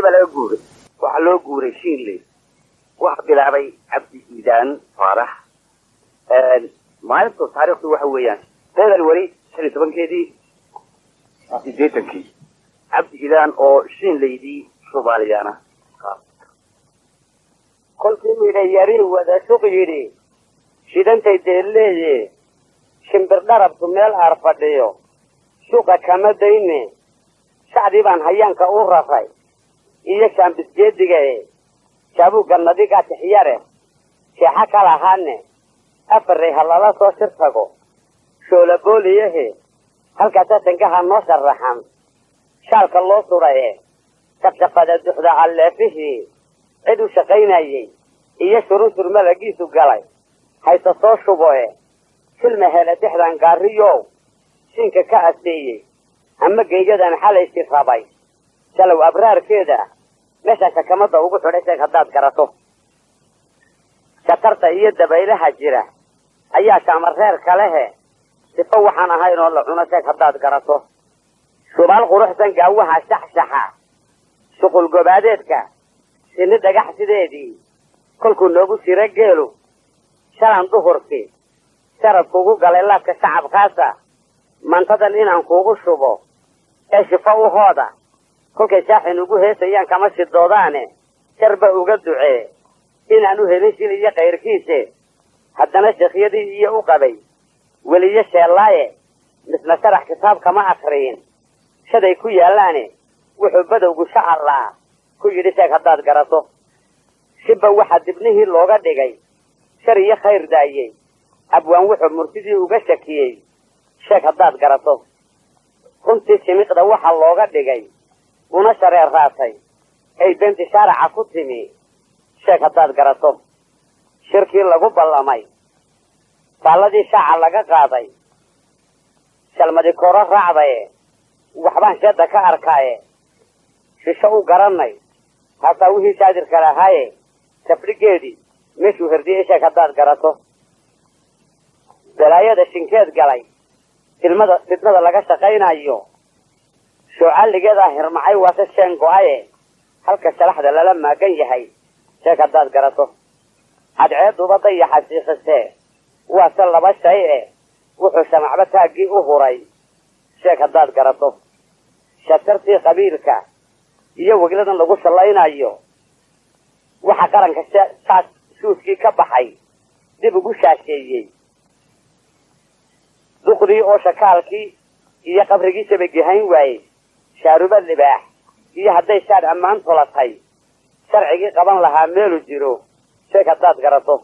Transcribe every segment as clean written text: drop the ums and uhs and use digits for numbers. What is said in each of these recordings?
Baa laga guuray, waxaa loo guuray Shiinley. Waxaa bilaabay Cabdi Iidaan Faarax. Maalintu taariikhdu waxa weeyaan February 15-keedii 80-kii. Cabdi Iidaan oo Shiinleydii Soomaaliyana. Kolkii midha yari wada suq yidhi, shidantay deelleeye, shimbir dharabtu meel aar fadhiyo, suqa kama dayne. Shacdii baan hayaanka u raray iyo shaambisgeedigae, jaabuugga nadigaa tixyare sheexa ka lahaane. Afarray ha lala soo shir tago shoolabooliyahe, halkaasaa sangaha noo sharaxan shaalka loo suraye. Shaqshaqada duxda alleefihii cid u shaqaynayey iyo shurunsur malagiisu galay hayse soo shuboe. Silma hele dexdan gaariyow siinka ka asteeyey ama geeyadan xalaysi rabay salow abraarkeeda meeshaan shakamada ugu xidhay, sheeg haddaad garato. Shatarta iyo dabaylaha jira ayaa shaamareer kalehe, sifo waxaan ahayn oo la cuno, sheeg haddaad garato. Shubaal quruxsan gaawaha shaxshaxa shuqul gobaadeedka shinni dhagax sideedii kolkuu noogu jira geelu shalan duhurkii sharad kugu galay laabka shacabkaasa. Mantadan inaan kuugu shubo ee shifo u hooda, kolkay shaaxin ugu heesayaan kama shidoodaane. Sharba uga ducee inaan u helin shil iyo kayrkiise. Haddana sheekhyadii iyo u qabay weliyo sheellaaye, misna sharax kitaab kama akriyin shaday ku yaallaane. Wuxuu badowgu shacallaa ku yidhi, sheeg haddaad garato. Shibba waxaa dibnihii looga dhigay shar iyo khayr daayey. Abwaan wuxuu murtidii uga shakiyey, sheeg haddaad garato. Runtii simiqda waxaa looga dhigay una shareer raatay ay beenti shaaraca ku timi, sheeg haddaad garato. Shirkii lagu ballamay, baalladii shaaca laga qaaday, shalmadi kooro raacdaye, waxbaan sheedda ka arkaaye. Shisho u garannay haasaa wixii shaadirka lahaaye, safdhigeedii meeshuu herdiyey, sheeg haddaad garato. Balaayada shinkeed galay, filmada fidnada laga shaqaynayo, shoocalligeedaa hirmacay waase sheen go-aye, halka shalaxda lala maagan yahay, sheeg haddaad garato. Cadceeduba dayaxa shiikhisee waase laba shay e, wuxuu shamacba taaggii u huray, sheeg haddaad garato. Shatartii qabiilka iyo wegladan lagu shallaynayo, waxa qaranka saas shuuskii ka baxay dib ugu shaasheeyey. Duqdii oo shakaalkii iyo qabrigii shabagihayn waayey, shaaruba libaax iyo hadday shaadh ammaan tolatay, sharcigii qaban lahaa meelu jiro, sheeg haddaad garato.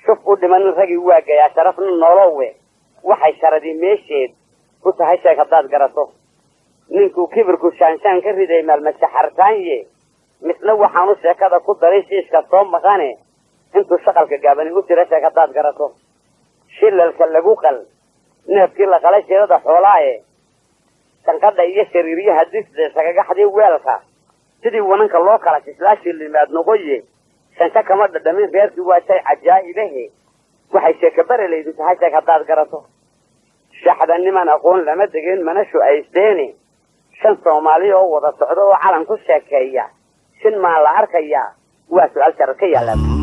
Shuf u dhimanin ragii waa gayaa sharafna nolowe, waxay sharadii meesheed ku tahay, sheeg haddaad garato. Ninkuu kibirku shaanshaan ka riday maalmashaxartaanye, misna waxaanu sheekada ku daray shiishka soo maqane, intuu shaqalka gaabani u jira, sheeg haddaad garato. Shilalka lagu qal neefkii la qalay shirada xoolaaye, sanqadha iyo shariiryaha disda sagagaxdii weelka, sidii wananka loo kala shislaa shilimaad noqoye. Shansha kama dhadhamin reerkii waa shay cajaa'ibahe, waxay sheekabarelaydu tahay, sheeg haddaad garato. Shaxda niman aqoon lama degeen mana shu-aysteene, shan Soomaali oo wada socda oo calan ku sheekeeya, shin maa la arkayaa? Waa su-aal sharad ka yaalla.